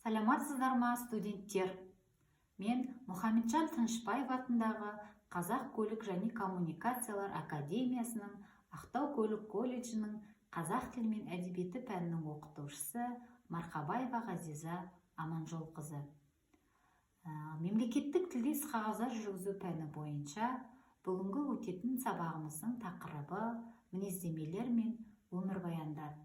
Саламатсыздар ма, студенттер! Мен Мұхамеджан Тынышбаев атындағы Қазақ көлік және коммуникациялар академиясының Ақтау көлік колледжінің қазақ тілі мен әдебиеті пәнінің оқытушысы Марқабаева Ғазиза Аманжолқызы. Мемлекеттік тілде іс-қағаздар жүргізу пәні бойынша бүгінгі өтетін сабағымыздың тақырыбы – мінездемелер мен өмірбаяндар.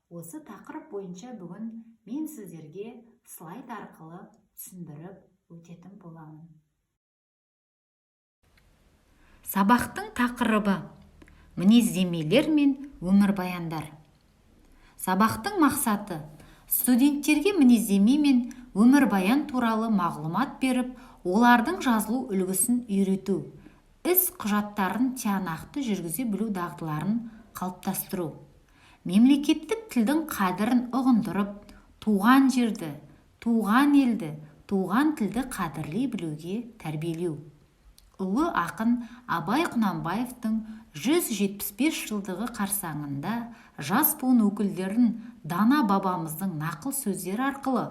Осы тақырып бойынша бүгін мен сіздерге слайд арқылы түсіндіріп өтетін боламын. Сабақтың тақырыбы: мінездемелер мен өмірбаяндар. Сабақтың мақсаты: студенттерге мінездеме мен өмірбаян туралы мағлұмат беріп, олардың жазылу үлгісін үйрету, іс құжаттарын тиянақты жүргізе білу дағдыларын қалыптастыру, мемлекеттік тілдің қадірін ұғындырып, туған жерді, туған елді, туған тілді қадірлей білуге тәрбиелеу, ұлы ақын Абай Құнанбаевтың 175 жылдығы қарсаңында жас буын өкілдерін дана бабамыздың нақыл сөздері арқылы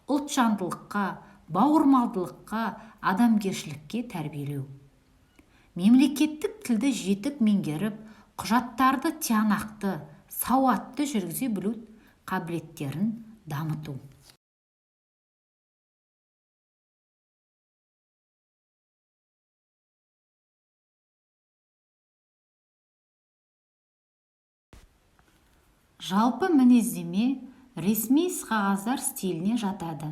ұлтжандылыққа, бауырмалдылыққа, адамгершілікке тәрбиелеу, мемлекеттік тілді жетік меңгеріп, құжаттарды тиянақты, сауатты жүргізе білу қабілеттерін дамыту. Жалпы, мінездеме ресми іс-қағаздар стиліне жатады.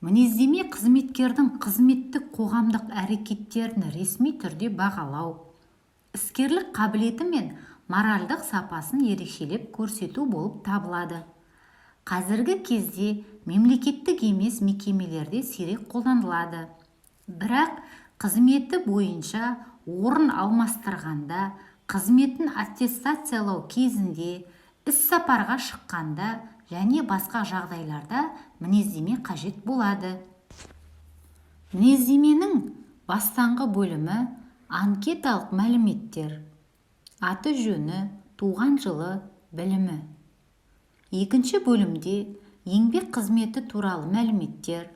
Мінездеме қызметкердің қызметтік, қоғамдық әрекеттерін ресми түрде бағалау, іскерлік қабілеті мен моральдық сапасын ерекшелеп көрсету болып табылады. Қазіргі кезде мемлекеттік емес мекемелерде сирек қолданылады, бірақ қызметі бойынша орын алмастырғанда, қызметін аттестациялау кезінде, іссапарға шыққанда және басқа жағдайларда мінездеме қажет болады. Мінездеменің бастаңғы бөлімі – анкеталық мәліметтер: аты-жөні, туған жылы, білімі. Екінші бөлімде еңбек қызметі туралы мәліметтер: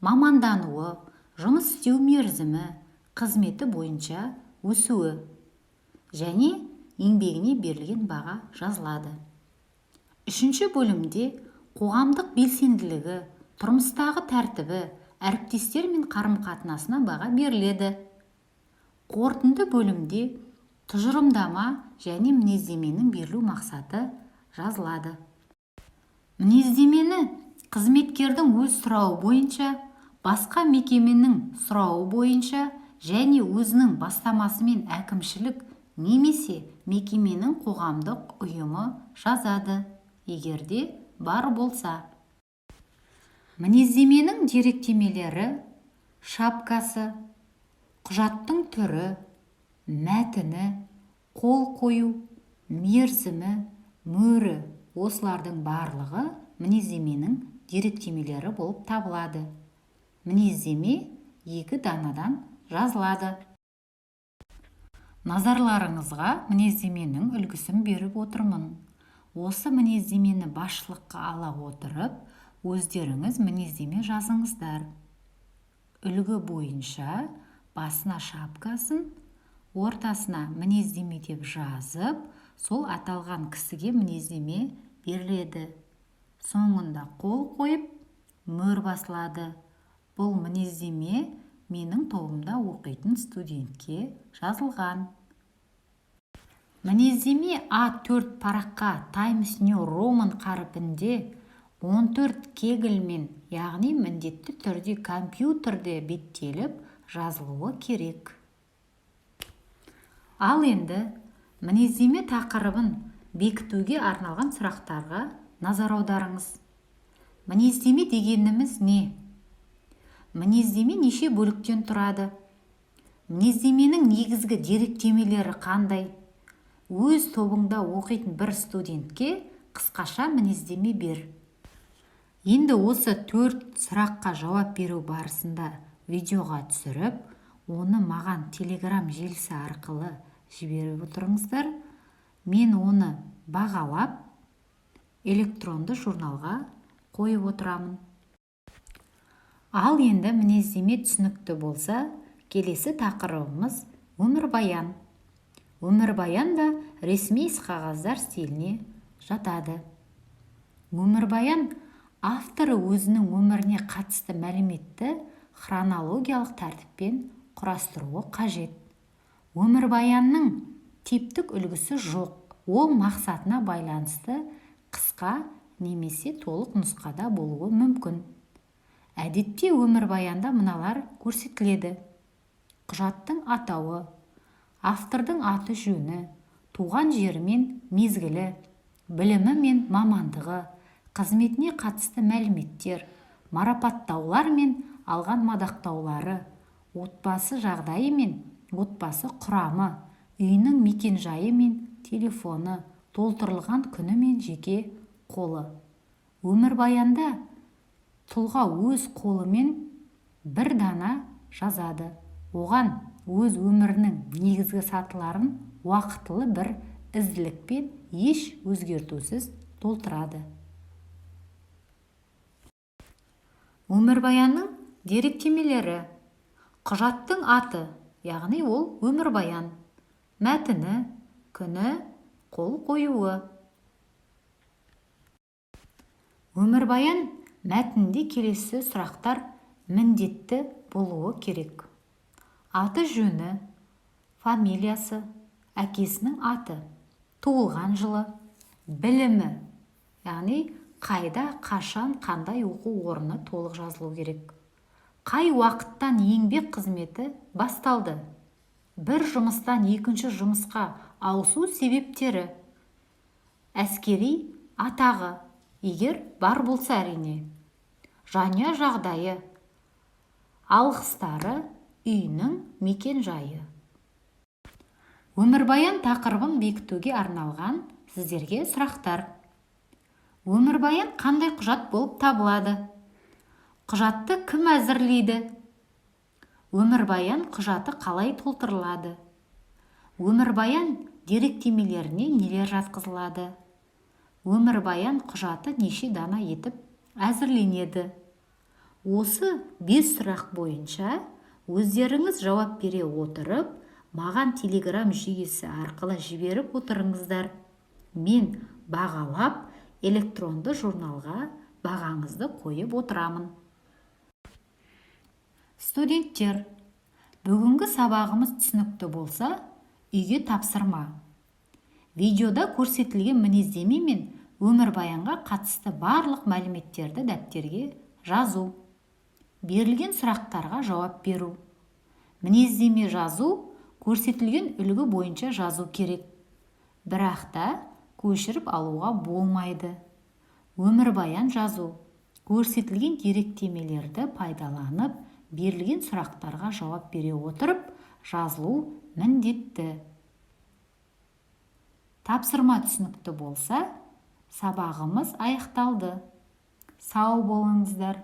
мамандануы, жұмыс істеу мерзімі, қызметі бойынша өсуі және еңбегіне берілген баға жазылады. Үшінші бөлімде қоғамдық белсенділігі, тұрмыстағы тәртібі, әріптестермен қарым-қатынасына баға беріледі. Қорытынды бөлімде тұжырымдама және мінездеменің берілу мақсаты жазылады. Мінездемені қызметкердің өз сұрауы бойынша, басқа мекеменің сұрауы бойынша және өзінің бастамасымен әкімшілік немесе мекеменің қоғамдық ұйымы жазады, егерде бар болса. Мінездеменің деректемелері: шапкасы, құжаттың түрі, мәтіні, қол қою, мерзімі, мөрі – осылардың барлығы мінездеменің деректемелері болып табылады. Мінездеме екі данадан жазылады. Назарларыңызға мінездеменің үлгісін беріп отырмын. Осы мінездемені басшылыққа ала отырып, өздеріңіз мінездеме жазыңыздар. Үлгі бойынша басына шапкасын, ортасына «мінездеме» деп жазып, сол аталған кісіге мінездеме беріледі. Соңында қол қойып, мөр басылады. Бұл мінездеме менің тобымда оқитын студентке жазылған. Мінездеме А4 параққа Times New Roman қарпінде 14 кеглмен, яғни міндетті түрде компьютерде беттеліп жазылуы керек. Ал енді мінездеме тақырыбын бекітуге арналған сұрақтарға назар аударыңыз. Мінездеме дегеніміз не? Мінездеме неше бөліктен тұрады? Мінездеменің негізгі деректемелері қандай? Өз тобыңда оқитын бір студентке қысқаша мінездеме бер. Енді осы төрт сұраққа жауап беру барысында видеоға түсіріп, оны маған Телеграм желісі арқылы жіберіп отырыңыздар. Мен оны бағалап, электронды журналға қойып отырамын. Ал енді мінездеме түсінікті болса, келесі тақырыбымыз өмірбаян. Өмірбаян да ресми іс-қағаздар стиліне жатады. Өмірбаян авторы өзінің өміріне қатысты мәліметті хронологиялық тәртіппен құрастыруы қажет. Өмірбаянның типтік үлгісі жоқ. Ол мақсатына байланысты қысқа немесе толық нұсқада болуы мүмкін. Әдетте өмірбаянда мыналар көрсетіледі: құжаттың атауы, автордың аты-жөні, туған жері мен мезгілі, білімі мен мамандығы, қызметіне қатысты мәліметтер, марапаттаулар мен алған мадақтаулары, отбасы жағдайы мен отбасы құрамы, үйінің мекен-жайы мен телефоны, толтырылған күні мен жеке қолы. Өмірбаянда тұлға өз қолымен бір дана жазады. Оған өз өмірінің негізгі сатыларын уақытылы бір ізділікпен еш өзгертусіз толтырады. Өмірбаянның деректемелері. Құжаттың аты, яғни ол өмірбаян, мәтіні, күні, қол қоюы. Өмірбаян мәтінінде келесі сұрақтар міндетті болуы керек: аты-жөні, фамилиясы, әкесінің аты, туылған жылы, білімі, яғни қайда, қашан, қандай оқу орны толық жазылу керек. Қай уақыттан еңбек қызметі басталды? Бір жұмыстан екінші жұмысқа ауысу себептері, әскери атағы, егер бар болса әрине, жанұя жағдайы, алғыстары, үйінің мекен-жайы. Өмірбаян тақырыбын бекітуге арналған сіздерге сұрақтар. Өмірбаян қандай құжат болып табылады? Құжатты кім әзірлейді? Өмірбаян құжаты қалай толтырылады? Өмірбаян деректемелеріне нелер жатқызылады? Өмірбаян құжаты неше дана етіп әзірленеді? Осы 5 сұрақ бойынша өздеріңіз жауап бере отырып, маған Телеграм жүйесі арқылы жіберіп отырыңыздар. Мен бағалап, электронды журналға бағаңызды қойып отырамын. Студенттер, бүгінгі сабағымыз түсінікті болса, үйге тапсырма. Видеода көрсетілген мінездеме мен өмірбаянға қатысты барлық мәліметтерді дәптерге жазу. Берілген сұрақтарға жауап беру. Мінездеме жазу көрсетілген үлгі бойынша жазу керек. Бірақ та көшіріп алуға болмайды. Өмірбаян жазу көрсетілген деректемелерді пайдаланып, берілген сұрақтарға жауап бере отырып, жазылу міндетті. Тапсырма түсінікті болса, сабағымыз аяқталды. Сау болыңыздар.